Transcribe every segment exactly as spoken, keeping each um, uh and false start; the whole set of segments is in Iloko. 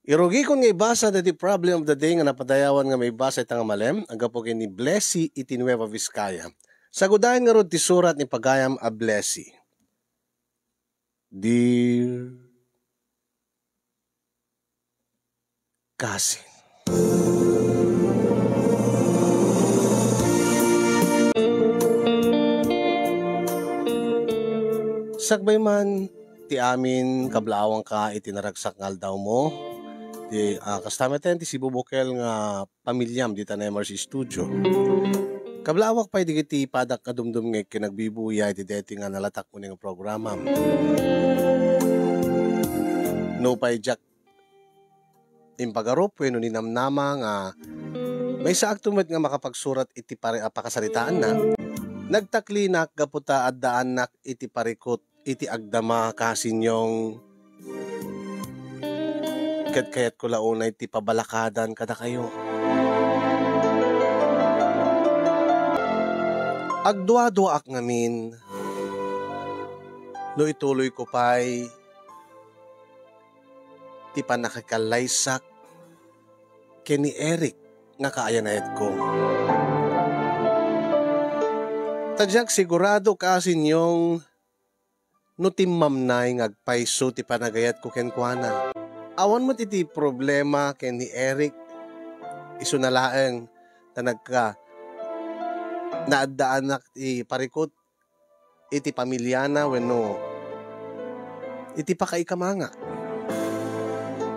Irugikon nga ibasa daytoy problem of the day nga napadayawan nga maibasa ita nga malem, aggapu ken ni Blessy iti Nueva Vizcaya. Sagudayen ngarud ti surat ni pagayam a Blessy. Dear Cousin. Sakbay man ti amin, kablaawangka iti naragsak nga aldawmo. Ti, ah, kasta met ti sibubukel nga pamiliam dita M R C Studio. Kablaawak pay dagiti padak nga dumdumngeg ken agbibuya iti daytoy nga nalatak unay nga programam. Nupay diak impagarup wenno ninamnama nga maysaakto met nga makapagsurat iti pare-, a pakasaritaanna, nagtaklinak gapu ta addaannak iti parikut iti agdama, Cousin Yong. Ket kayatko la unay ti pabalakadan kadakayo. Agduaduaak ngamin no ituloyko pay ti pannakakallaysak ken ni Eric nga kaayanayatko. Ta diak sigurado, Cousin Yong, no timmamnay nga agpayso ti panagayatko kenkuana. Awan met iti problema ken ni Eric. Isuna laeng ta nagka-, naaddaanak ti parikut iti pamiliana wenno iti pakaikamangak.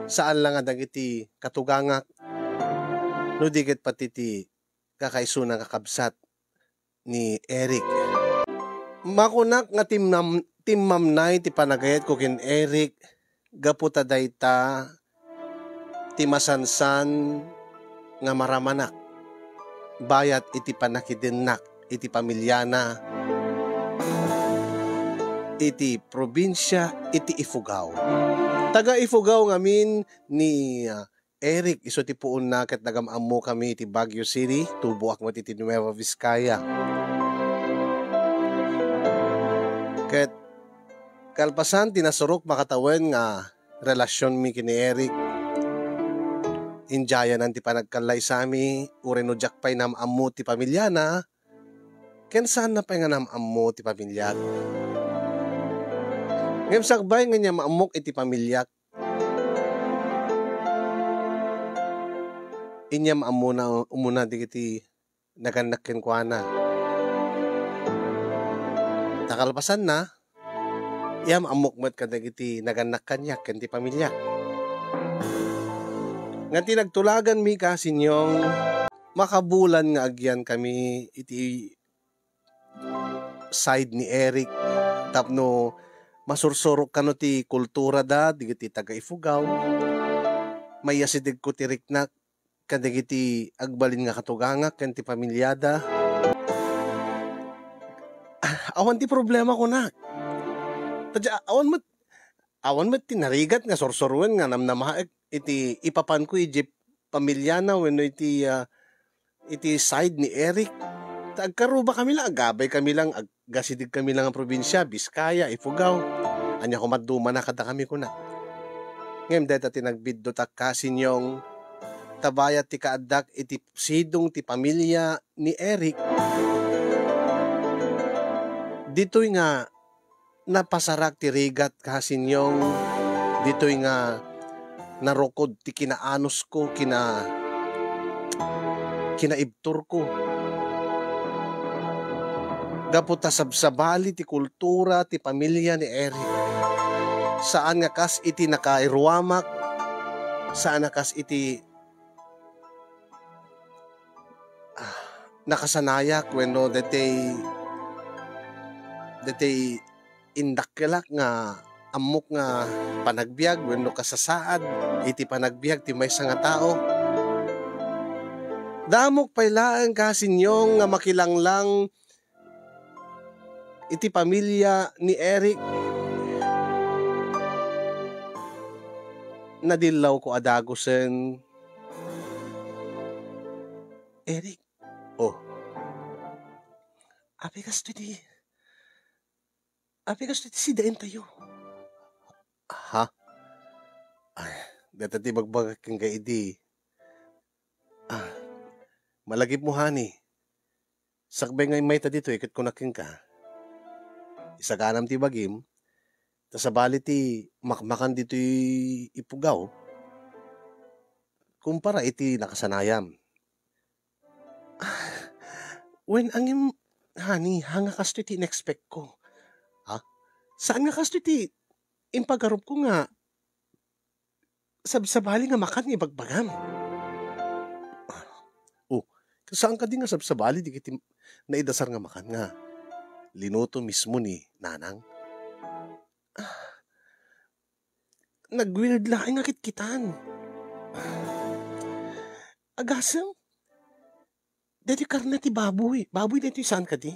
Saan la nga dagiti katugangak, no di ket pati ti kakaisuna nga kabsat ni Eric. Makunak nga timnam-, timmamnay ti panagayatko ken Eric gapu ta dayta ti masansan nga maramanak bayat iti pannakidennak iti pamiliana iti probinsia iti Ifugao. Taga Ifugao ngamin ni, ah, Eric, isu ti puonna ket nagam-ammokami iti Baguio City, tuboak met iti Nueva Vizcaya. Ket kalpasan ti nasurok makatawen nga relasionmi ken ni Eric, indiayanan ti panagkallaysami, uray no diak pay nam-ammo ti pamiliana, ken saanna pay nga nam-ammo ti pamiliak. Ngem sakbay nga inyam-ammok iti pamiliak, inyam-ammona umuna dagiti nagannak kenkuana. Ta kalpasanna, inyam-ammok met kadagiti nagannak kaniak ken ti pamiliak. Ngem ti nagtulaganmi, Cousin Yong, makabulan nga agyankami iti side ni Eric tapno masursurok kano ti kulturada dagiti taga-Ifugao. Maiyasidegko ti riknak kadagiti agbalin nga katugangak ken ti pamiliada. Ah, awan ti problema, kunak. Ta dia, awan met, awan met ti narigat nga sursuroen nga namnamaek iti ipapanko idiay pamiliana wenno iti, ah, iti side ni Eric. Ta agkarubakami la, agabaykami la, ag-, agasidegkami la nga probinsia, Vizcaya, Ifugao. Ania koma dumana kadakami, kuna. Ngem dayta ti nagbiddutak, Cousin Yong, ta bayat ti kaaddak iti sidong ti pamilia ni Eric. Ditoy nga napasarak ti rigat, Cousin Yong, ditoy nga narukod ti kinaanusko, kina-, kinaibturko. Gapu ta sabsabali ti kultura ti pamilia ni Eric. Saan nga kas iti nakairuamak, saan nga kas iti, ah, nakasanayak wenno daytoy, daytoy indakkelak nga ammok nga panagbiag wenno kasasaad iti panagbiag ti maysa nga tao. Damok pay laeng, Cousin Yong, nga makilanglang iti pamilia ni Eric. Nadillawko a dagusen. Eric, oh. Apay kastoy ti, apay kastoy ti sidaentayo? Ha? Ay, Dayta ti ibagbagak kenka idi. Ah, malagipmo, honey. Sakbay nga immayta ditoy ket kunak kenka, isaganam ti bagim, ta sabali ti makmakan ditoy ipugaw kumpara iti nakasanayam. Ah, wen, ngem, honey, ha nga kastoy ti in-expect ko. Ha? Saan nga kastoy ti impagarupko nga sabsabali nga makan nga ibagbagam? Oh, saan kadi nga sabsabali dagiti naidasar nga makan nga linuto mismo ni Nanang? Ah, nag-weird laeng nga kitkitan. Agasem, daytoy karne ti baboy. Baboy daytoy, saan kadi?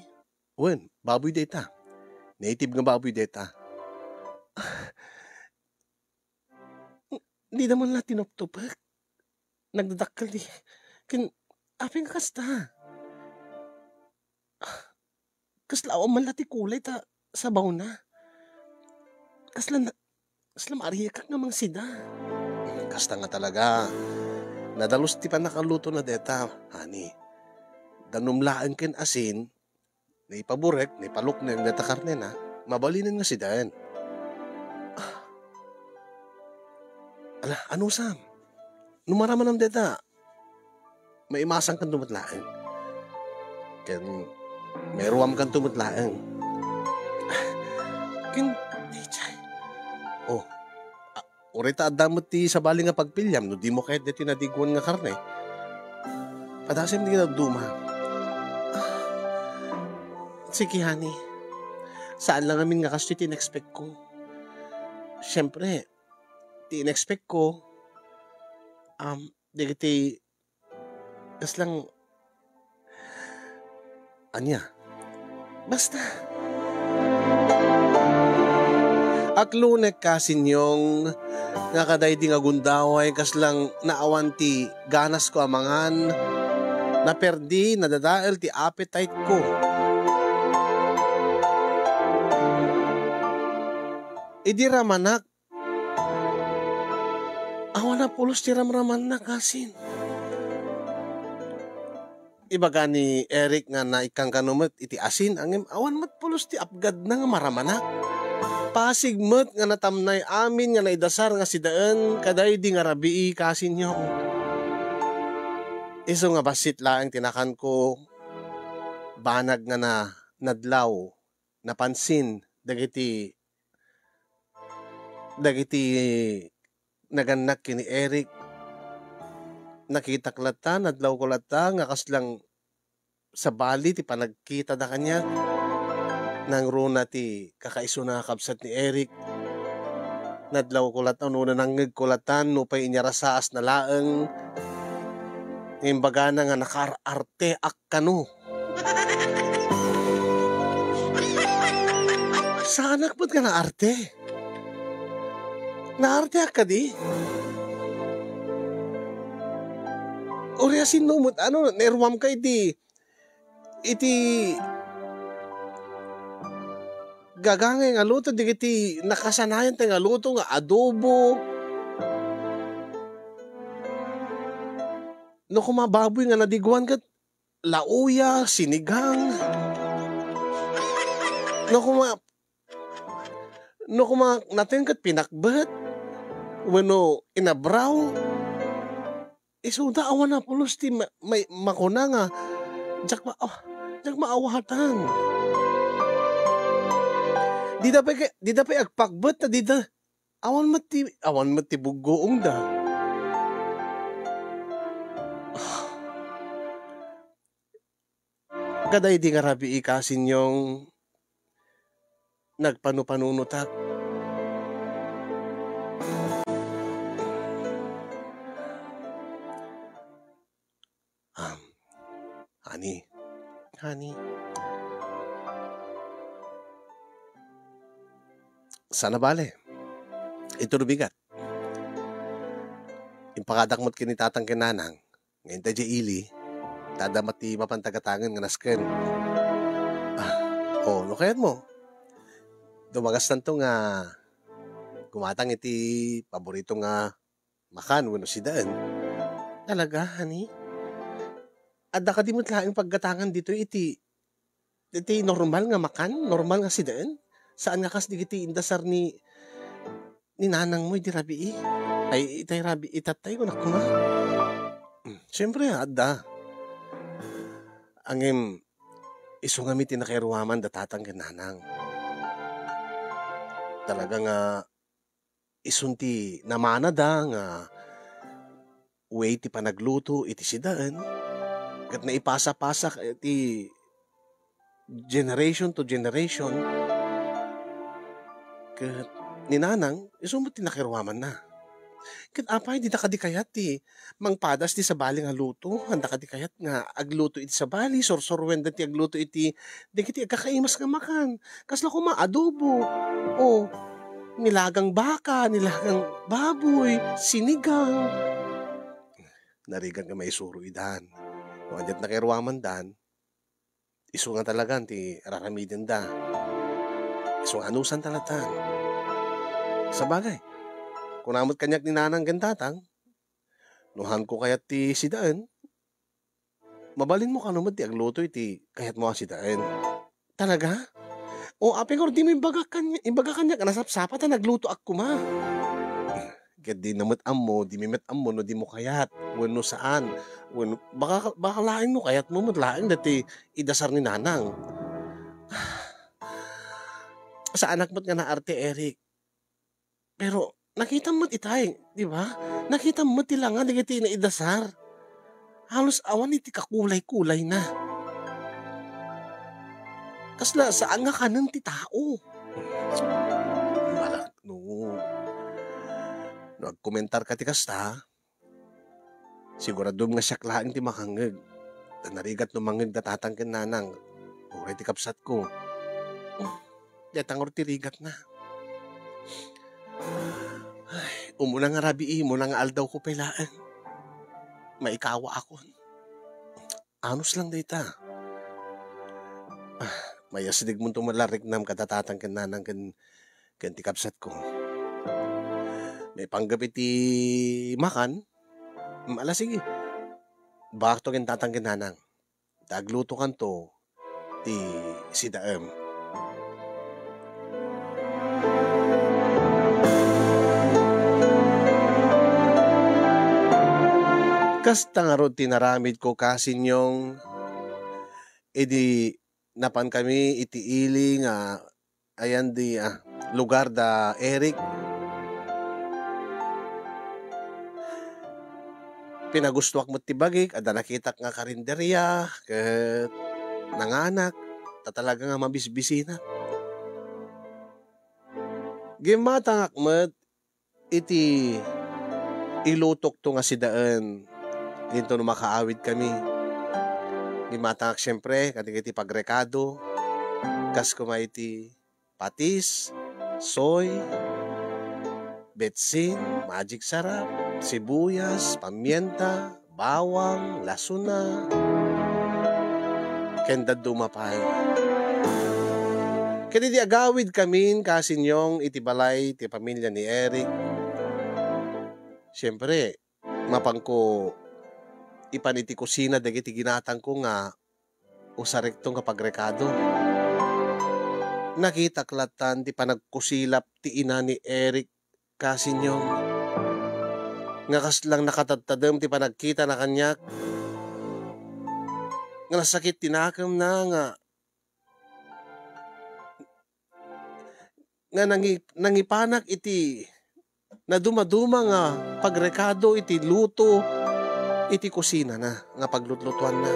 Wen, baboy dayta. Native nga baboy dayta. Dida man la tinuptupek. Nagdadakkel di. Ken, apay nga kasta? Kasla awan man la ti kulay ta sabawna. Kasla na, kasla maarikak nga mangsida. Kasta nga talaga. Nadalus ti pannakalutona dayta, honey. Danum laeng ken asin, naipaburek, naipalukneng dayta karnena, mabalinen nga sidaen. Ah. Ala, anusam? No maramanam dayta, maimasangkanto met laeng. Ken mairuamkanto met laeng. Ken, eh, chay. Oh, a-, uray ta adda met ti sabali nga pagpiliam no dimo kayat daytoy nadiguan nga karne. Padasem ti dadduma. Ah, sige, honey. Saan la ngamin nga kastoy ti in-expect ko. Siyempre, ti in-expect ko, um, dagiti kaslang ania. Basta. Aklunek, kasinyong, nga kadaydi nga gundaway kaslang naawan ti ganasko a mangan, naperdi, nadadael ti appetite ko. Idi ramanak, awan a pulos ti ramramanna, kasin. Ibaga ni Eric nga naikkankano met iti asin, ngem awan met pulos ti apgadna nga maramanak. Pasig met nga natamnay amin nga naidasar nga sidaen kadaydi nga rabii, kasinyo. Isu nga bassit laeng ti nakanko, banag nga na-, nadlaw, napansin dagiti dagiti nagannak ken ni Eric. Nakitak latta, nadlawko latta nga kaslang sabali ti panagkitada kaniak. Nangruna ti kakaisuna a kabsat ni Eric. Nadlawko latta, ununa nangngegko latta, nupay inyarasaasna laeng. Imbagana nga nakaar-arteak kano. Saanak met nga naarte. Naarteak kadi? Uray a sinno met, ano, nairuamka iti, iti gagangay nga luto, dagiti nakasanayan tayo nga luto nga adobo. No kuma baboy nga nadiguan ket lauya, sinigang. No kuma, no kuma naten ket pinakbet, wenno inabraw. Isuda awan a pulos ti ma-, may-, makuna nga, "Diak ma-, oh, diak maawatan." Dida pay kay, dida pay agpakbet, ta dida, awan met ti, awan met ti buggoongda. Kadaydi nga rabii, kasinyong, nagpanupanunotak. Um, honey. Honey. Sana bale. Ito no bigat. Impakadak met ken ni tatang ken nanang. Ngayon ta diay ili, ta adda met ti mapan tagatangen nga nasken. Ah, oh, no kayatmo, dumagastanto nga gumatang iti paborito nga makan wenno sidaen. Talaga, honey? Adda kadi met laeng paggatangan ditoy iti, iti normal nga makan, normal nga sidaen? Saan nga kas dagiti indasar ni, ni nanangmo idi rabii? Ay, itay rabii, itattay, kunak koma. Hmm, siempre, adda. Ngem, isu ngamin ti nakairuaman da tatang ken nanang. Talaga nga isun ti namanada nga way ti panagluto iti sidaen, ket naipasa-pasa iti generation to generation. Ket ni nanang, isu met ti nakairuamanna. Ket apay, dida kadi kayat ti mangpadas ti sabali nga luto? Anda kadi kayat nga agluto iti sabali, sursuruenda ti agluto iti dagiti agkakaimas nga makan? Kasla koma adobo, o nilagang baka, nilagang baboy, sinigang. Narigat nga maisuro idan. No, ket nakairuamandan, isu nga talagan ti raramidenda. Isu nga anusanta latta. Sabagay, kuna met kaniak ni nanang ken tatang, no haanko kayat ti sidaen, mabalinmo kano met ti agluto iti kayatmo a sidaen. Talaga? O, apay, ngarud dimo imbaga kaniak, imbaga kaniak a nasapsapa ta naglutoak koma. Ket dina met ammo, dimi met ammo no dimo kayat, wenno saan, wenno baka, baka laeng no kayatmo met laeng dati idasar ni nanang. Saanak met nga naarte, Eric. Pero nakitam met itay, di ba? Nakitam met ti langa dagiti naidasar. Halos awan iti kakulay-kulayna. Kasla saan nga kanen ti tao. Malak-, no, no agkomentarka ti kasta, siguradom nga siak laeng ti makangngeg. Ta narigat no mangngeg da tatang ken nanang, uray ti kabsatko. Dayta ngarud ti rigatna. Ay, umuna nga rabii, umuna nga aldawko pay laeng. Maikawaakon. Anus lang dayta. Ah, mayasidegmonto met la riknam kada tatang ken nanang ken, ken ti kabsatko. Maipanggep iti makan, mm, ala, sige. Bakto ken tatang ken nanang. Ta aglutokanto ti sidaem. Kasta ngarud ti naramidko, kasinyong, idi napankami iti ili nga ayan di, ah, lugar da Eric. Pinagustoak met ti bagik, adda nakitak nga karinderia, ket nanganak, ta talaga nga mabisbisinak. Gimmatangak met iti ilutokto nga sidaen, dinto no makaawidkami. Gimmatangak siempre kadagiti pagrekado, kas koma iti patis, soy, betsin, Magic Sarap, sibuyas, pamienta, bawang, lasuna, ken dadduma pay. Ket idi agawidkamin, kasinyong, iti balay ti pamilia ni Eric, siempre, mapanko ipan iti kusina dagiti ginatangko nga usarekto nga pagrekado. Nakitak lattan ti panagkusilap ti ina ni Eric, kasinyong, nga kaslang nakatadtadem ti panagkitana kaniak. Nga nasakit ti nakemna nga, nga nangi-, nangipanak iti nadumaduma nga pagrekado iti luto iti kusinana nga paglutlutuanna.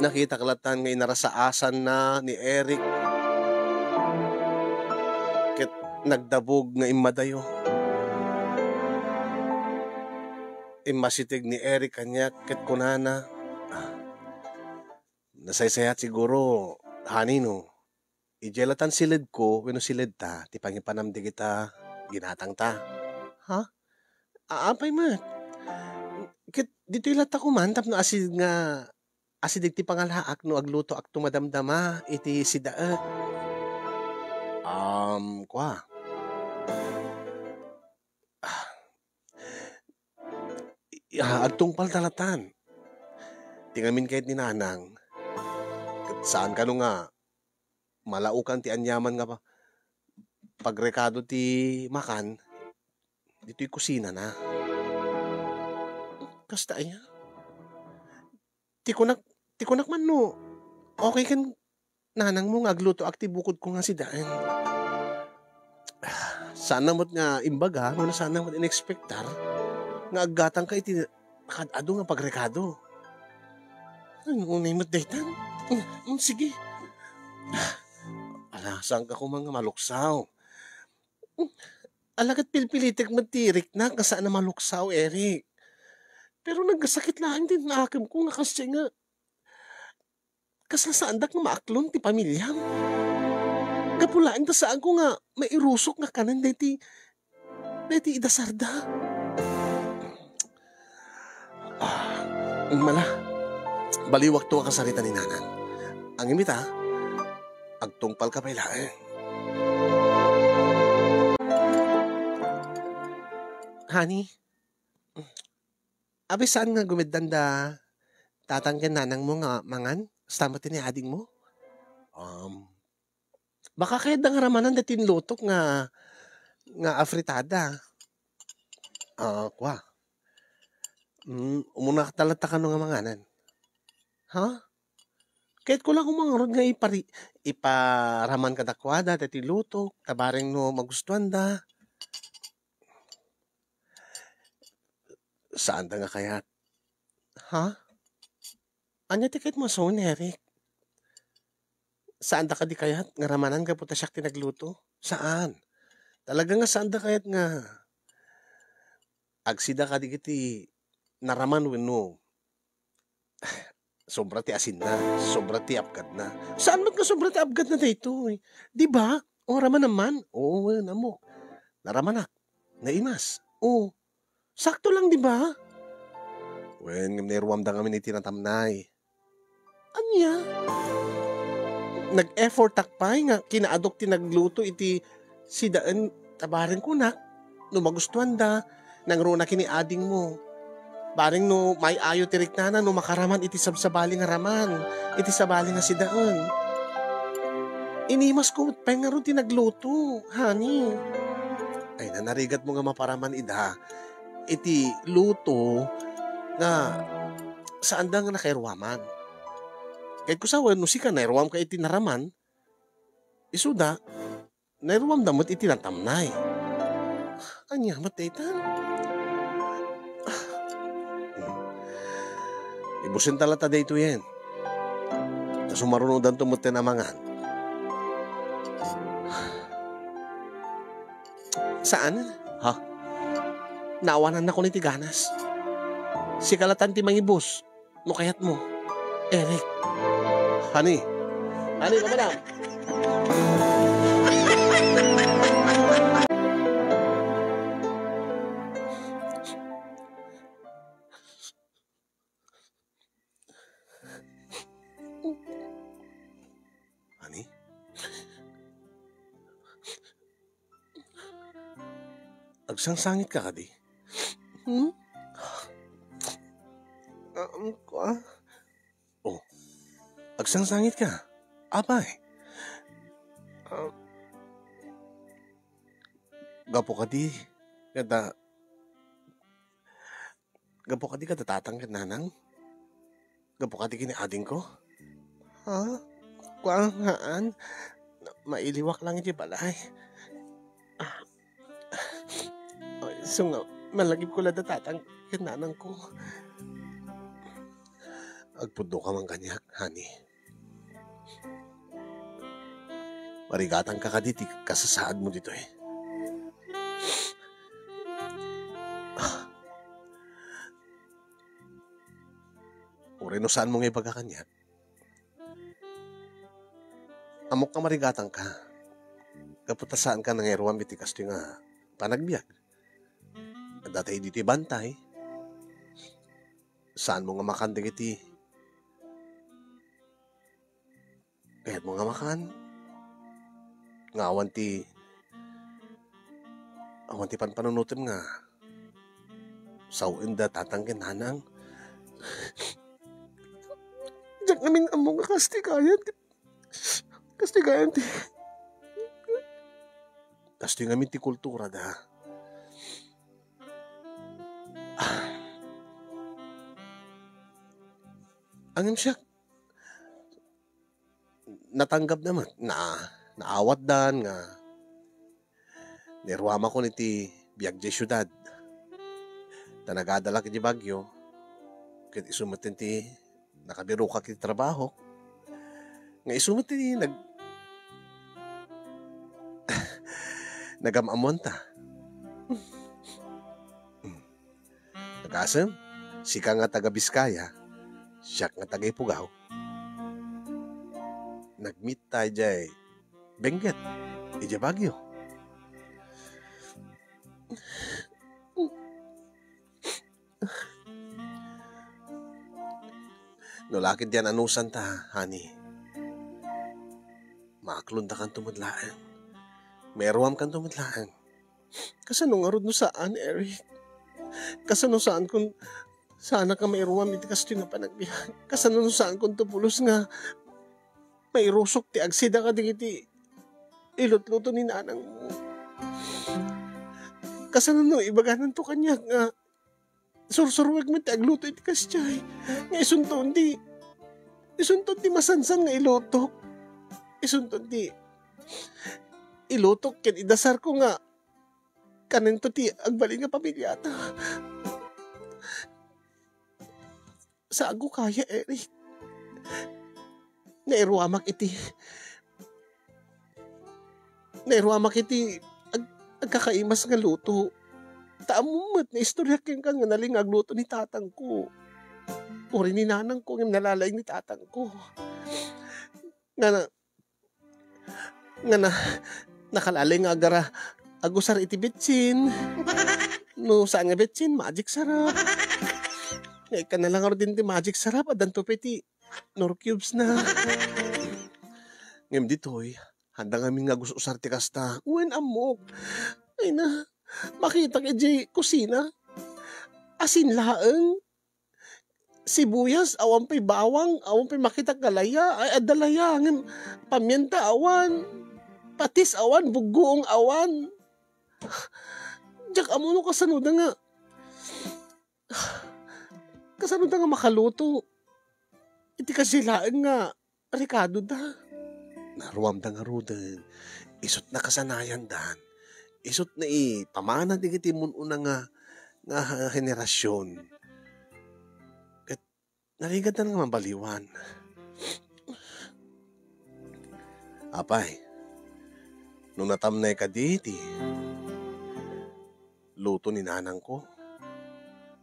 Nakitak lattan nga inarasaasanna ni Eric ket nagdabog nga immadayo. Immasiteg ni Eric kaniak ket kunana, "Ah, nasaysayaat siguro, honey, no? Idiay latan siledko wenno siledta ti pangipanam dagita ginatangta." Ha? A-, apay met? Ket ditoy latta koma tapno asideg nga, asideg ti pangalaak no aglutoakto madamdama iti sidaek. Um, kua. Ah, Ya, agtungpal ta latan. Ti ngamin kayat ni Nanang, ket saan kano nga malaokan ti aniaman nga pa-, pagrekado ti makan ditoy kusinana. Kasta aya? Ti kunak, ti kunak man no, okay ken nanangmo nga aglutoak ti bukodko nga sidaen. Saanna met nga imbaga, wenno saanna met inekspektar nga aggatangka iti kad-adu nga pagrekado. Ay, unay met daytan. Mm, mm, sige. Ala, saanka koma nga maluksaw. Mm, ala ket pilpilitek met ti riknak nga saan a maluksaw, Eric. Pero nagasakit laeng ti nakemko nga kasdiay nga kasla saandak nga maaklon ti pamiliam. Gapu laeng ta saanko nga mairusok nga kanen daytoy, daytoy idasarda. Ah, mala, baliwakto a kasarita ni Nanang. Ngem ita, agtungpalka pay laeng. Honey, abi saan nga gumeddan da tatang ken nanangmo nga mangan? Kasta met ti ni adingmo? Um, baka kayatda nga ramanan daytoy inlutok nga, nga afritada. Ah, kua. Mm, umuna ta latta kano nga manganan. Ha? Kayatko la koma ngarud nga ipari-, iparaman kadakuada daytoy lutok, ta bareng no magustuanda. Saanda nga kayat. Ha? Ania ti kayatmo a sawen, Eric? Saanda kadi kayat nga ramanan gapu ta siak ti nagluto? Saan. Talaga nga saanda kayat nga agsida kadi iti naraman wenno sobra ti asinna, sobra ti apgadna? Saan met nga sobra ti apgadna daytoy? Di ba? O, ramanan man? Oo, wen, ammok. Naramanak. Naimas. O, sakto lang, di ba? Wen, ngem nairuamda ngamin iti natamnay. Ania? Nag-effortak pay nga kinaadok ti nagluto iti sidaen ta bareng kunak, no magustuanda, nangruna ken ni adingmo. Bareng no maay-ayo ti riknana no makaraman iti sabsabali nga raman, iti sabali nga sidaen. Inimasko met pay ngarud ti nagluto, honey. Ay, nanarigatmo nga maparaman ida iti luto nga saanda nga nakairuaman. Kayatko sawen no sika nairuamka iti naraman, isuda, nairuamda met iti natamnay. Ania met dayta? Hmm. Ibusenta latta daytoyen. Ta sumarunodanto metten a mangan. Saan? Ha? Naawanannakon iti ganas. Sika latan ti mangibus, no kayatmo, Eric. Honey. Honey, papadam. Honey? Agsangsangitka kadi? Hmm? Um, kua? Oh, agsangsangitka? Apay? Ah, gapu kadi kada Gapu kadi kada tatang ken nanang? Gapu kadi ken ni adingko? Ha? Kua, haan? Mailiwak lang iti balay. Ah. Ay, isu nga, malagipko la da tatang ken nanangko. Agpudno ka man kaniak, honey. Marigatanka kadi ti kasasaadmo ditoy. Uray no saanmo nga ibaga kaniak, ammok nga marigatanka. Gapu ta saanka nangairuam iti kastoy nga panagbiag. Adda tayo ditoy bantay. Saanmo nga makan dagiti kayatmo nga makan. Nga awan ti, awan ti panpanunotem nga sawen da tatang ken nanang. Diak ngamin ammo nga kas ti gayan ti, kas ti gayan ti, kas ti ngamin ti kultura da. Ngem siak, natanggapda met, na, naawatdan nga nairuamakon iti biag diay siudad. Ta nagadalak iti Baguio, ket isu met ti nakabirokak iti trabaho, nga isu met ti nag-, nagam-ammoanta. Agasem, sika nga taga Biskaya, siak nga taga Ifugao. Nag-meet tayo diay Benguet, idiay Baguio. No la ket diay anusanta, honey, maaklondakanto met laeng. Mairuamkanto met laeng. Kasano ngarud no saan, Eric? Kasano saankon, saanka mairuam iti kastoy nga panagbiag? Kasano no saankon to pulos nga mairusok ti agsida kadagiti ilutluto ni nanangmo? Kasano no ibagananto kaniak nga sursuruek met ti agluto iti kasdiay? Nga isunton ti, isunton ti masansan nga ilutok. Isunton ti ilutok ken idasarko nga kanento ti agbalin nga pamiliata. Saanko kaya, Eric. Nairuamak iti, nairuamak iti ag-, agkakaimas nga luto. Ta ammom met, naistoryak kenka nga nalaing nga agluto ni tatangko. Uray ni nanangko, ngem nalalaing ni tatangko. Nga na, nga na, nakalalay nga agara, agusar iti betsin. No saan nga betsin, Magic Sarap. Nga ikkan na lang ngarud ti Magic Sarap, addanto pay ti Knorr cubes na. Ngem ditoy, haanda ngamin nga agus-usar ti kasta. Wen, ammok. Ay na, makitak idiay kusina. Asin laeng. Sibuyas, awan pay bawang, awan pay makitak nga laya. Ay, adda laya, ngem pamienta, awan. Patis, awan. Buggoong, awan. Diak ammo no kasanoda nga, kasanoda nga makaluto iti kasdiay laeng nga rekadoda. Naruamda ngaruden, isut' nakasanayandan, isut' naipamana dagiti mun-una nga, nga henerasyon. Ket narigatdan nga mabaliwan. Apay, no natamnay kadi ti luto ni nanangko,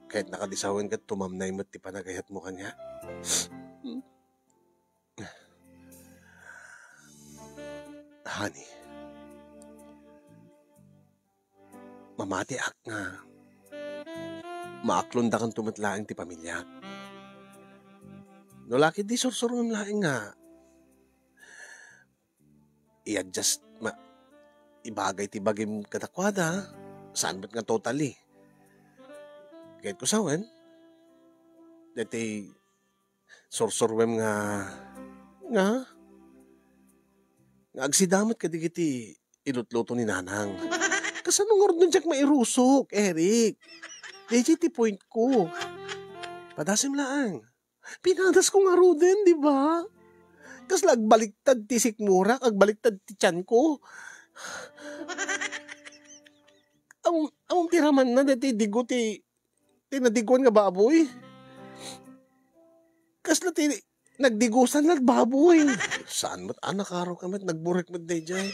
ket nakadisawen ket tumamnay met ti panagayatmo kaniak. Honey, mamatiak nga maaklondakanto met laeng ti pamiliak. No la ket di sursurom laeng nga i-adjust, ma-, ibagay ti bagim kadakuada, saan met nga totally. Ket kusawen, daytoy sursuruem nga, nga, nga agsida met kadagiti ilutluto ni Nanang. Kasano ngarud no diak mairusok, Eric? Daydiay ti point ko. Padasem laeng. Pinadasko ngaruden, di ba? Kasla agbaliktad ti sikmurak, agbaliktad ti tiyanko. Am-, ammom ti ramanna daytoy digo ti ti nadiguan nga baboy. Kasla ti nagdigusan la baboy. Saan met, anak, araw ka met, nagburek met daydiay.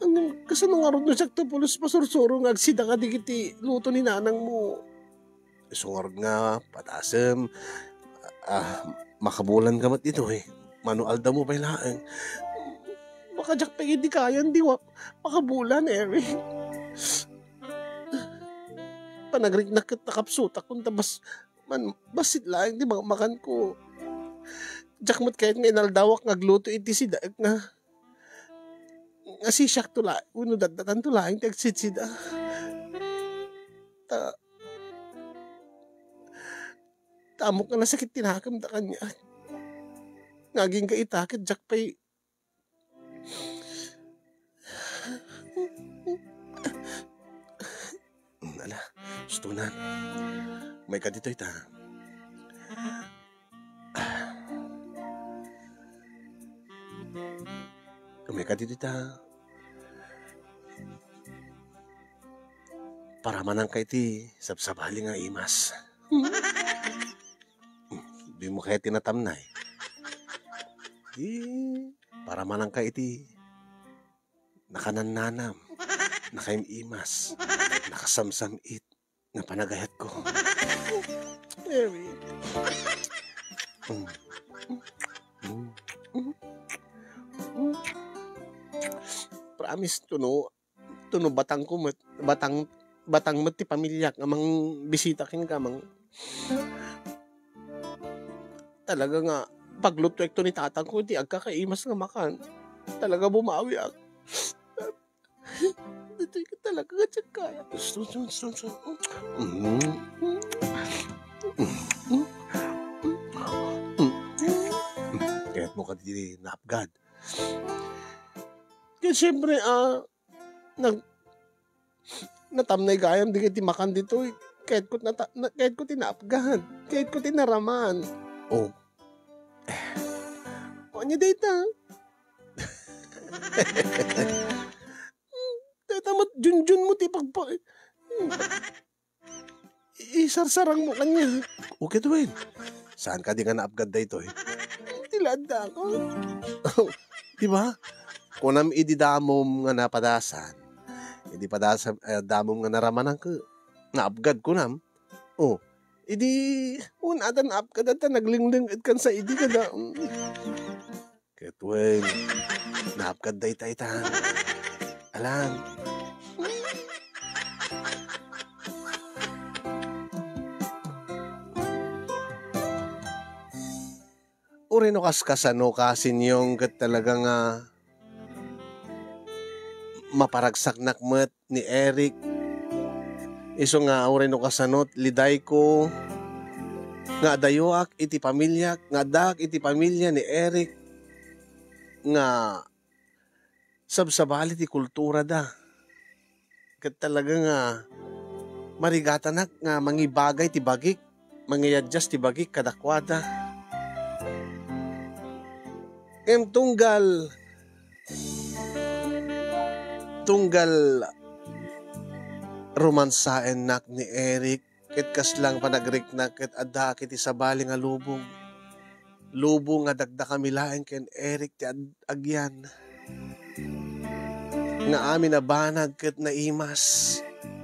Ano, kasano ngarud no siak to pulos pasursuro nga agsida kadagiti luto ni nanangmo? Isu ngarud nga padasem, ah, makabulan ka met ditoy. Mano aldawmo pay laeng. Makadiak pay idi kayan, di wa-, makabulan, Eric. Panagriknak ket nakapsutak, kunta bas-, man, bassit laeng ti makmakanko. Diak met kayat nga inaldawak nga agluto iti sidaek nga nga sisiakto la, wenno datdatanto laeng ti agsidsida. Ta, ta ammok nga nasakit ti nakemda kaniak. Nga agingga ita ket diak pay. Mm, ala, sustonan. Umayka ditoy ta. Umayka ditoy ta. Paramananka iti sabsabali nga imas. Dimo kayat ti natamnay. Di, paramananka iti nakanannanam, nakaim-imas, nakasamsam-it nga panagayatko. Mary. Mm. Mm. Mm. Promise, tuno, tuno batangko met, batang, batang met ti pamiliak nga mangbisita kenka, mang-, talaga nga paglutuekto ni tatangko iti agkakaimas nga makan. Talaga bumawiak. Ditoy ka talaga nga diak kaya. Sun, sun, sun, sun. Mm. Mm. Mm. Kayatmo kadi naapgad. Kaya siyempre, ah, nag-, natamnay gayam dagiti makan ditoy. Kayatko nata-, na-, kayatko ti naapgad. Kayatko ti naraman. Oh. O, ania dayta? Dayta met junjunmo ti pagpa-, isarsarangmo kaniak. O ket wen, saan kadi nga naapgad daytoy? Ti la adda ako. Di ba? Kunam idi damom nga napadasan. Idi padasam, eh, damom nga naramanan ket naapgad kunam. O, idi, un-ada naapgad ta naglingling kan sa idi kada. Ket wen, naapgad dayta itan. Alan. Uray no kaskasano ka, Sinyong, ket talaga nga maparagsaknak met ni Eric. Isu nga uray no kasano, lidayko nga adayoak iti pamiliak, nga addaak iti pamilia ni Eric, nga sabsabali ti kulturada. Ket talaga nga marigatanak nga mangibagay ti bagik, mangiadjust ti bagik kadakuada. Ngem tunggal, tunggal romansaennak ni Eric, ket kasla nga panagriknak ket addaak iti sabali nga lubong. Lubong nga dakdakami laeng ken Eric ti ag-, agyan. Nga amin a banag ket naimas,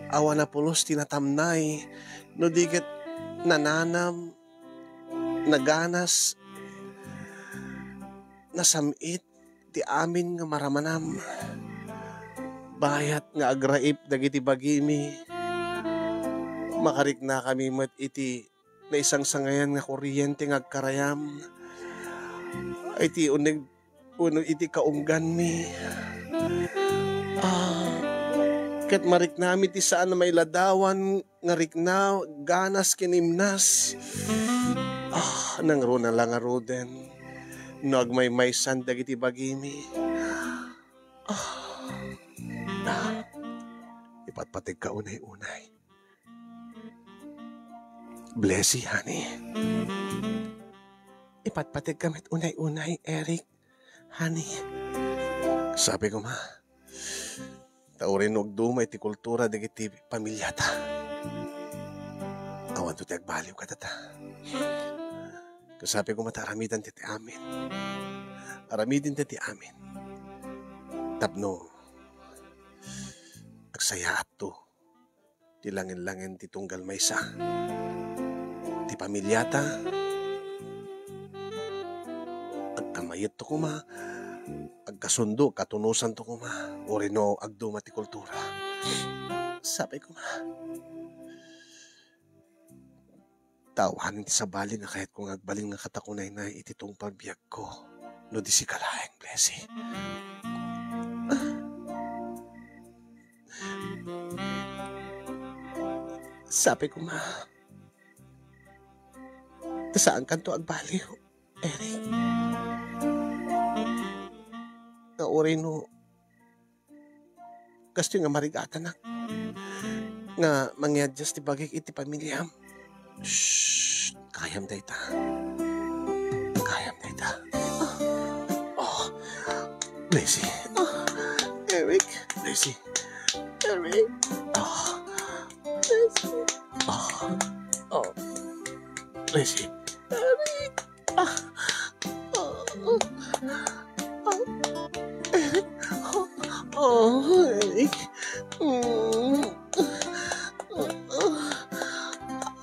awan a pulos ti natamnay, no di ket nananam, naganas, nasam-it, ti amin nga maramanam. Bayat nga agraip dagiti bagimi, makariknakami met iti naisangsangayan nga kurriente nga agkarayam, iti uneg wenno iti kaungganmi. Ah, ket mariknami ti saan a mailadawan nga rikna, ganas ken imnas. Ah, nangruna la ngaruden no agmaymaysan dagiti bagimi. Ah, ah, ipatpategka unay-unay. Blessy, honey. Ipatpategka met unay-unay, Eric. Honey. Sabi ko, ma, ta uray no agduma iti kultura dagiti pamiliata, awanto ti agbaliw kadata. Kasabi ko, ma, ta aramidenta ti amin. Aramidenta ti amin. Tapno agsayaatto ti langen-langen ti tunggal maysa. Ti pamiliata, agkamayetto koma, agkasundo, katunosanto koma, uray no agduma ti kultura. Sabi koma, ta awanen ti sabali nga kayatko nga agbalin nga katakunaynay iti tungpal biagko no di sika laeng, Blessy. Sabi ko, ma, ta saankanto agbaliw, Eric. Nga uray no, kastoy nga marigatanak nga mangiadjust ti bagik iti pamiliam. Shh! Kayam dayta. Kayam dayta. Oh, Blessy. Oh, Eric. Blessy. Eric. Oh. Blessy. Oh. Oh. Blessy. Eric. Ah. Oh. Oh. Eric. Oh. Oh, Eric. Mm.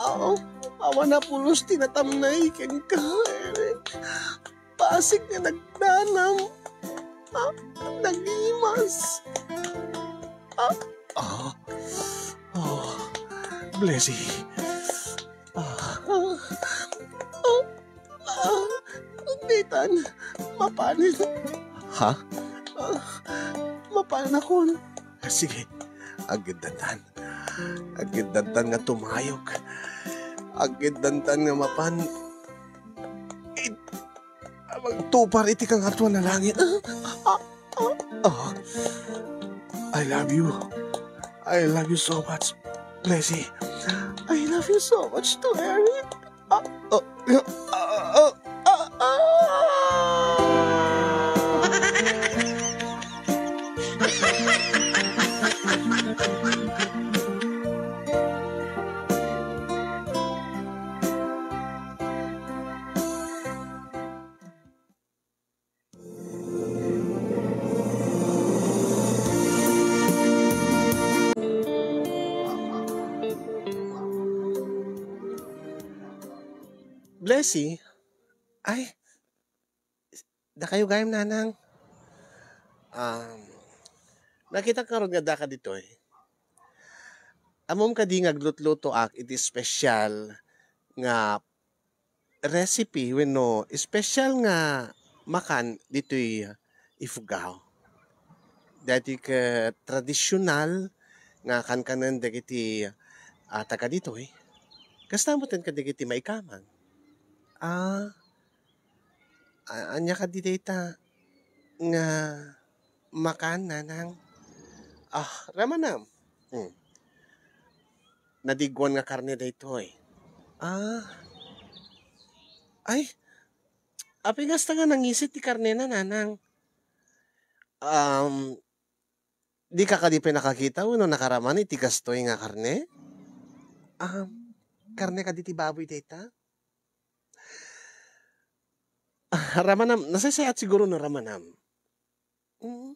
Ah, awan a pulos ti natamnay kenka, Eric. Bassit nga nagdanam. Ah, nagimas. Ah, ah, oh, Blessy. Ah, ah, ah, ah, daytan, mapanen. Ha? Ah, mapanakon. Sige, agiddantan. Agiddantan nga tumayog. Agiddantan nga mapan it-, magtupar iti kangatoan a langit. Ah, ah, ah. I love you. I love you so much, Blessy. I love you so much too, Eric. Ah, ah, ah, ah, ah, ah. Blessy, ay, dakayo gayam, nanang. Um, nakitak ngarud nga daka ditoy. Ammom kadi nga aglutlutoak iti special nga recipe wenno special nga makan ditoy Ifugao. Daytoy ket tradisyonal nga kankanen dagiti, ah, taga ditoy. Kasta met kadagiti maikamang. Ah, a-, ania kadi dayta nga makan, nanang? Ah, ramanam. Hmm. Nadigwan nga karne daytoy. Ah. Ay, apay kasta nga nangisit ti karnena, nanang? Um, dika kadi pay nakakita wenno nakaraman iti kastoy nga karne? Um, karne kadi ti baboy dayta? Ah, ramanam, nasaysayaat siguro no ramanam. Mm.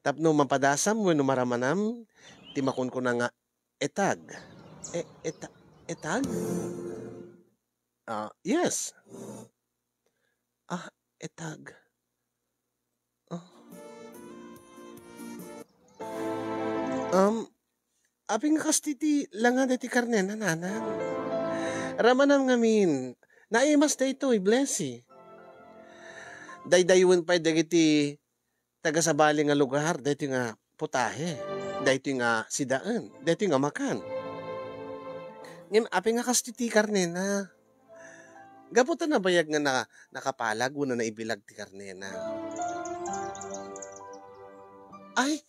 Tapno mapadasam wenno maramanam ti makunkuna nga etag. E-, eta-, etag? Ah, yes. Ah, etag. Oh. Um, apay nga kasta ti langa daytoy karnena, nanang? Ramanam ngamin, naimas daytoy, Blessy. Daydayawen pay dagiti taga sabali nga lugar, daytoy nga putahe, daytoy nga sidaen, daytoy nga makan. Ngem apay nga kasta ti karnena? Gapu ta nabayag nga na-, nakapalag wenno naibilag ti karnena. Ay,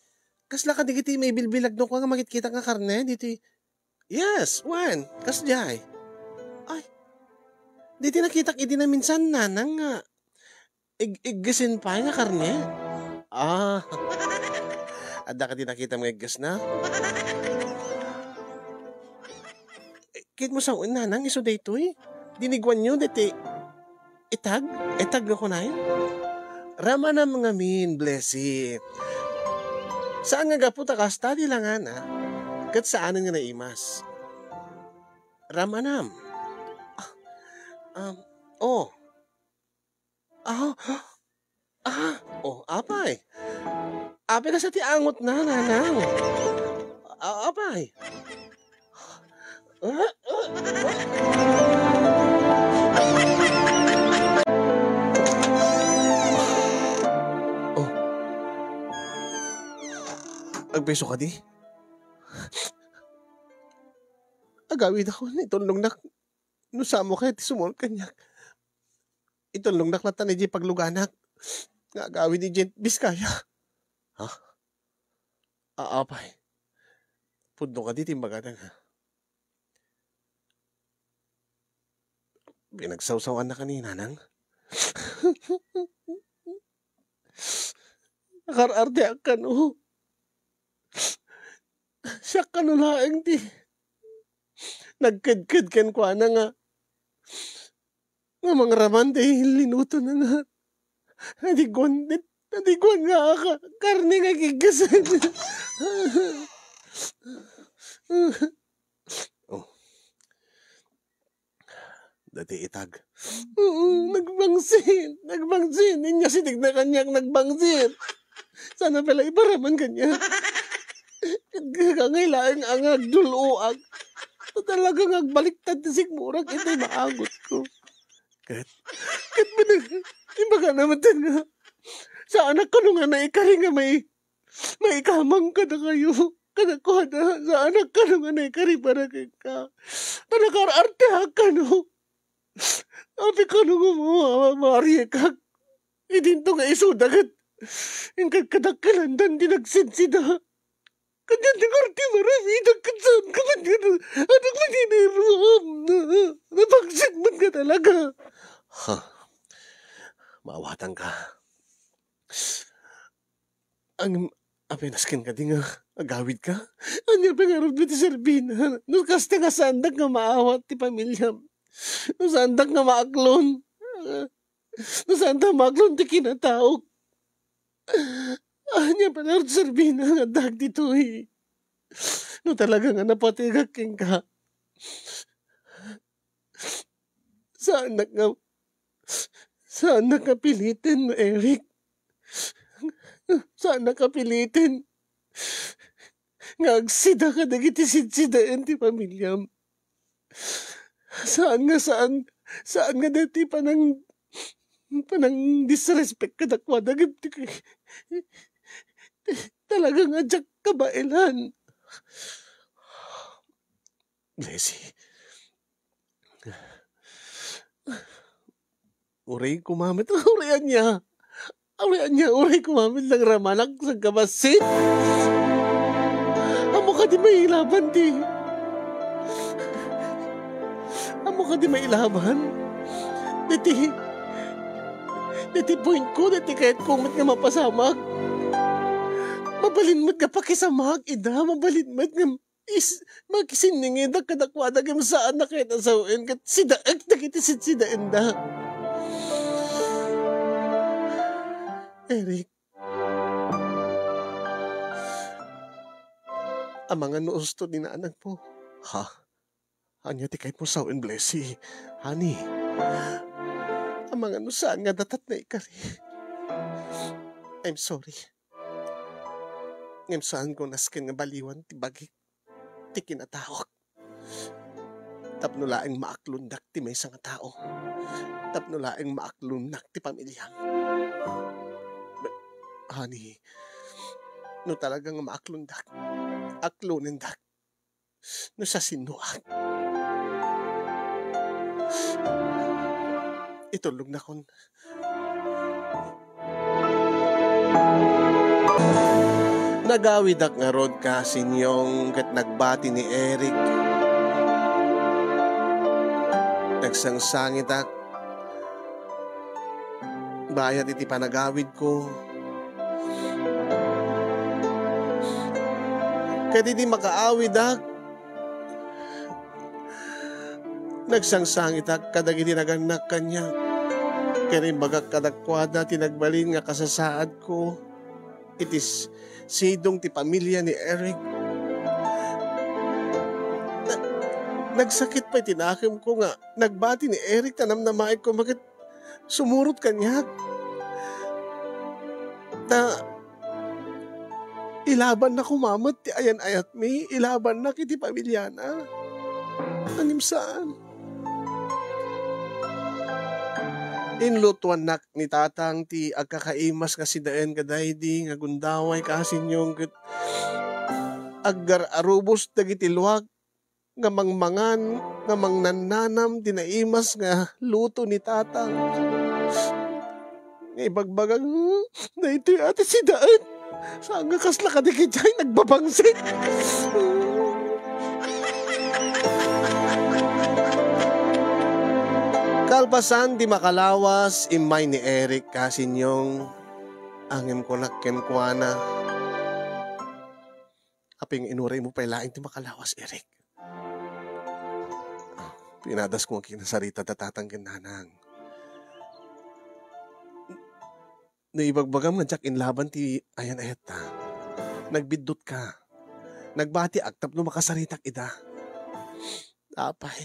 kasla kadagiti maibilbilag no kua nga makitkitak nga karne ditoy. Yes, wen, kasdiay. Ay, ditoy nakitak idi naminsan, nanang, nga ig-, iggesen pay nga karne? Ah. Adda kadi nakitam nga iggesna? Eh, ket mo sao, nanang, isu daytoy? Diniguanyo daytoy etag? Etag nga kunay? Ramanam ngamin, Blessy. Saan nga gapu ta kasta ti langana, ket saanen nga naimas. Ramanam. Ah, um, oh. Ah, ah, oh, apay. Apay kasta ti angotna, nanang. Ah, apay. Oh. Agpayso kadi? Agawidakon, itulnognak no saan mo kayat ti sumurot kaniak. Itulnognak latta idiay pagluganak nga agawid idiay Biskaya. Ha? Aa pay. Pudno kadi ti imbagada nga pinagsawsawaannaka ni nanang? Nakar-arteak kano. Siak kano laeng ti nagkedked kenkuana nga, nga mangraman ti linutona nga nadiguan, nadiguan nga aka-, karne nga giggasen. Oh. Dati itag. Oo, nagbangsit. Nagbangsit. Inya sitigna kaniak, nagbangsit. Sana pala iparaman kaniak. Kangay laeng nga agdul-oak. Talaga nga agbaliktad ti sikmurak iti maagot ko. Ket, ket binag-, ibaga naman din nga. Saanak kano nga naikari nga may maikamang kadakayo. Kadakuada, saanak kano nga naikari para kenka. Ta nakar-arteak kano. Apay kano nga ma-, maariekak. Idinto nga isuda ket inkadkadakkelandan ti nagsidsida. Kanian ti arte marabidak ket saan ka man nga na-, anak man nga nairuam na, nabangsit man ka talaga. Ha. Maawatanka. Ang, apenas ken kadi nga agawidka? Ania pay ngarud ti serbina? No kasta nga saandak nga maawat ti pamilyam. No saandak nga maaklon. No saandak maaklon ti kinataok. Ania pay ngarud serbina nga addaak ditoy? No talaga nga napategak kenka. Saannak nga, saannak nga piliten, Eric. Saannak nga piliten nga agsida kadagiti sidsidaen ti pamilyam. Saan nga saan, saan nga dati panang, panang disrespect kadakuada, gabti kay talaga nga diak kabaelan. Blessy. Uray kumamet, uray ania. Uray ania, uray kumamet lang ramanak sa kabasit. Amo kadi mailaban ti. Amo kadi mailaban. Diti, diti point ko, diti kayat ko met nga mapasamak. Mabalin met nga pakisamak, ida, mabalin met nga is, makisinningedak kadakuada ngem saan a kayat a sawen ket sidaek dagiti sidsidaenda. Eric. Amangan no usto ni nanangmo. Ha? Ania ti kayatmo sawen, Blessy? Honey. Amangan no saan nga datat naikari. I'm sorry. Ngem saanko nasken nga baliwan ti bagik ti kinataok. Tapno laeng maaklondak ti maysa nga tao. Tapno laeng maaklonnak ti pamiliam. Honey, no talaga nga maaklondak, aklonendak no siasinoak. Itullognak. Nagawidak ngarud, kasinyong, ket nagbati ni Eric. Nagsangsangitak bayat iti panagawidko. Ket idi makaawidak, nagsangsangitak kadagiti nagannak kaniak, ken imbagak kadakuada ti nagbalin nga kasasaadko iti s-, sidong ti pamilya ni Eric. Na-, nagsakit pay ti nakemko nga nagbati ni Eric ta namnamaek koma ket sumurot kaniak. Ta, ilabanna koma met ti ayan-ayatmi, ilabannak iti pamiliana. Ngem saan. Inlutoannak ni Tatang ti agkakaimas nga sidaen kadaydi nga gundaway, kasinyong, ket aggar-arubos dagiti luak nga mangmangan, nga mangnannanam ti naimas nga luto ni tatang. Nga ibagbaga, "Hmm, daytoy a ti sidaen." Saan nga kasla kadagiti ay nagbabangsit? Kalpasan ti makalawas, immay ni Eric, Kasinyong, ngem kunak kenkuana, "Apay nga inuray mo pay laeng ti makalawas, Eric?" Pinadasko nga kinasarita da tatang ken nanang. No ibagbagam nga diak inlaban ti ayan-ayatta, nagbiddutka. Nagbatiak tapno makasaritak ida. Apay,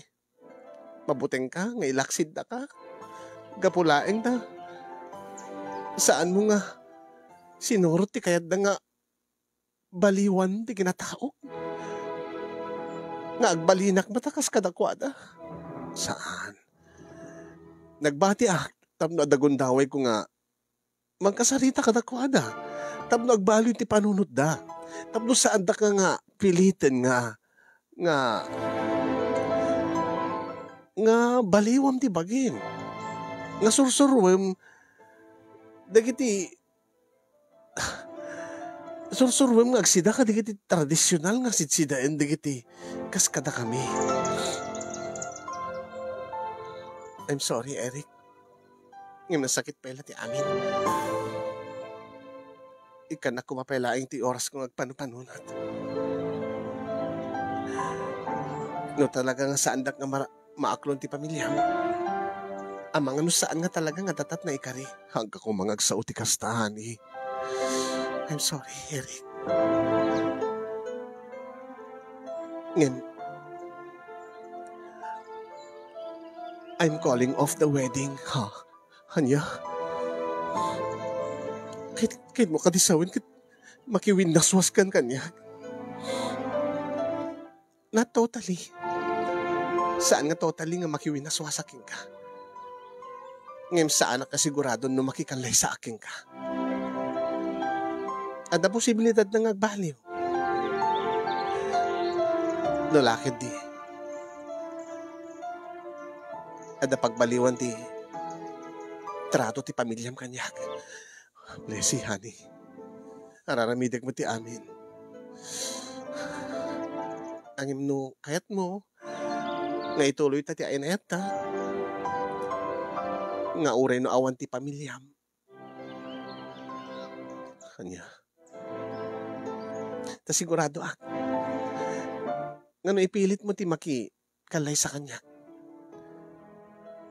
mabutengka nga ilaksiddaka. Gapu laeng ta, saanmo nga sinurot ti kayatda nga baliwan ti kinataok? Nga agbalinakmata kas kadakuada? Saan. Nagbatiak tapno adda gundawayko nga mangkasarita kadakuada, tapno agbaliw ti panunotda, tapno saandaka nga piliten nga, nga, nga baliwam ti bagim, nga sursuruem dagiti, sursuruem nga agsida kadagiti tradisional nga sidsidaen dagiti kas kadakami. I'm sorry, Eric. Ngem nasakit pay la ti amin. Ikkannak koma pay laeng ti orasko nga agpanupanunot. No talaga nga saandak nga mara-, maaklon ti pamiliam, amangan no saan nga talaga nga datat naikari. Hangka koma nga agsao ti kasta, honey. I'm sorry, Eric. Ngem, I'm calling off the wedding, ha? Ania? Ket, ket mo kadi sawen ket makiwinnaswas kan kaniak? Not totally. Saan nga totally nga makiwinnaswasak kenka. Ngem saan a kasigurado no makikallaysaak kenka. Adda posibilidad na nga agbaliw. No la ketdi, adda pagbaliwan ti trato ti pamiliam kaniak. Blessy, honey. Araramidek met ti amin. Ngem no kayatmo nga ituloyta ti ayan-ayatta, nga uray no awan ti pamiliam, ania? Ta siguradoak nga no ipilitmo ti makikallaysa kaniak,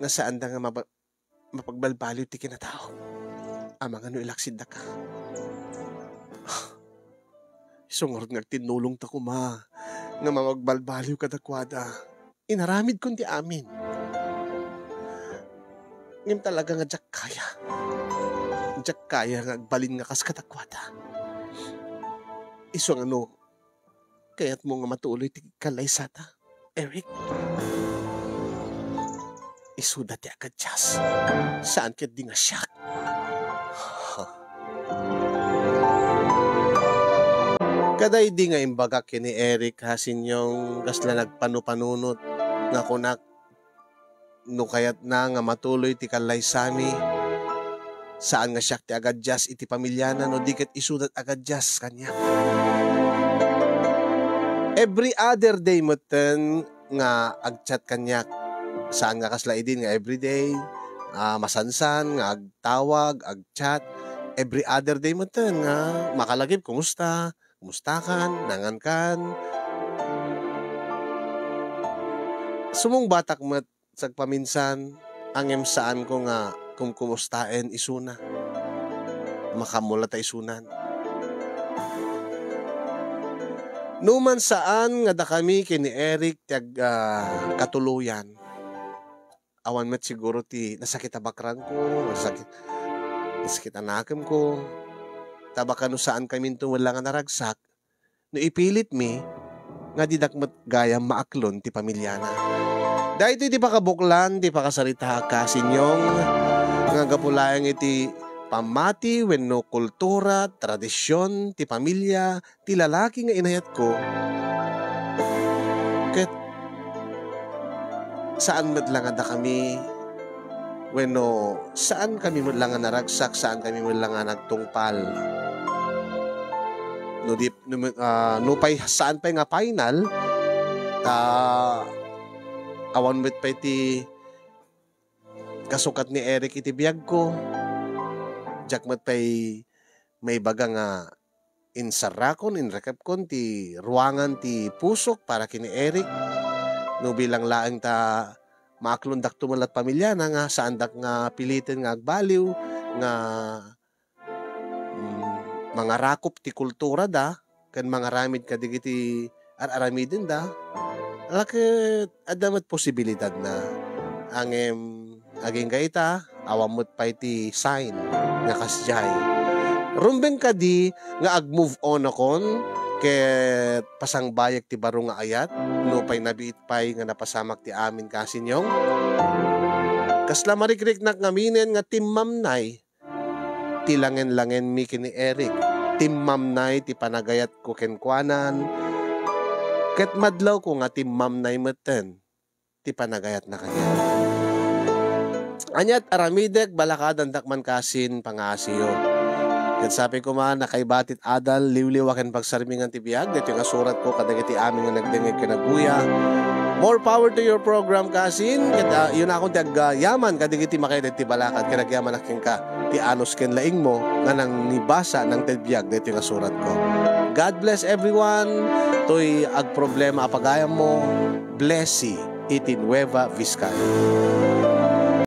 nga saanda nga maba-, mapagbalbaliw ti kinatao. Amangan no ilaksiddaka. Isu ngarud nga agtinnulongta koma nga mapagbalbaliw kadakuada. Inaramidkon ti amin. Ngem talaga nga diak kaya. Diak kaya nga agbalin nga kas kadakuada. Isu nga no kayatmo nga matuloy ti kallaysata, Eric, isuda ti agadias. Saan ketdi nga siak. Kadaydi nga imbagak ken ni Eric, Kasinyong, kasla nagpanupanunot nga kunak, no kayatna nga matuloy ti kallaysami, saan nga siak ti agadias iti pamiliana no di ket isuda ti agadias kaniak. Every other day metten nga agchat kaniak. Saan nga kasla idin nga everyday, ah, masansan nga agtawag, agchat. Every other day metten nga makalagip, "Kumusta? Kumustakan? Nangankan?" Sumungbatak met sagpaminsan, ngem saanko nga kumkumustaen isuna. Makaammo la ta isunan. Numan saan nga dakami ken ni Eric ti ag-, ah, katuloyan, awan met siguro ti nasakit a bakrangko, nasakit, nasakit a nakemko. Ta baka no saankaminto met la nga naragsak, no ipilitmi nga didak met gayam maaklon ti pamiliana. Daytoy ti pakabuklan ti pakasaritaak, Kasinyong, nga gapu laeng iti pammati wenno kultura, tradision ti pamilia ti lalaki nga inayatko. Ket saan met la nga dakami wenno saan kami met la nga naragsak, saan kami met la nga nagtungpal. No di, no, ah, no pay, saan pay nga final, ta awan met pay ti kasukat ni Eric iti biagko. Diak met pay maibaga nga insarrakon, inrekepkon ti ruangan ti pusok para ken ni Eric. No bilang laeng ta maaklondakto met la't pamiliana nga saandak nga piliten nga agbaliw nga, mm, mangarakop ti kulturada ken mangaramid kadagiti ar-aramidenda, ala ket adda met posibilidadna. Ngem agingga ita, awan met pay ti sign nga kasdiay. Rumbeng kadi nga ag-move on akon ket pasangbaek ti baro nga ayat, nupay nabiit pay nga napasamak ti amin, kasinyong. Kasla marikriknak ngaminen nga timmamnay ti langen-langenmi ken ni Eric. Timmamnay ti panagayatko kenkuanan, ket madlawko nga timmamnay metten ti panagayatna kaniak. Aniat aramidek, balakadandak man kasin pangaasiyo. Ket sapay koma, nakaibatit adal, liwliwa ken pagsarmingan ti biag, daytoy nga suratko kadagiti amin nga nagdengngeg ken agguya. More power to your program, kasin. Ket, ah, unakon ti agyaman kadagiti makaited ti balakad, ket agyamanak kenka ti anus ken laingmo nga nangibasa, nangted biag daytoy nga suratko. God bless everyone. Toy agproblema a pagayammo, blessing iti Nueva Vizcaya.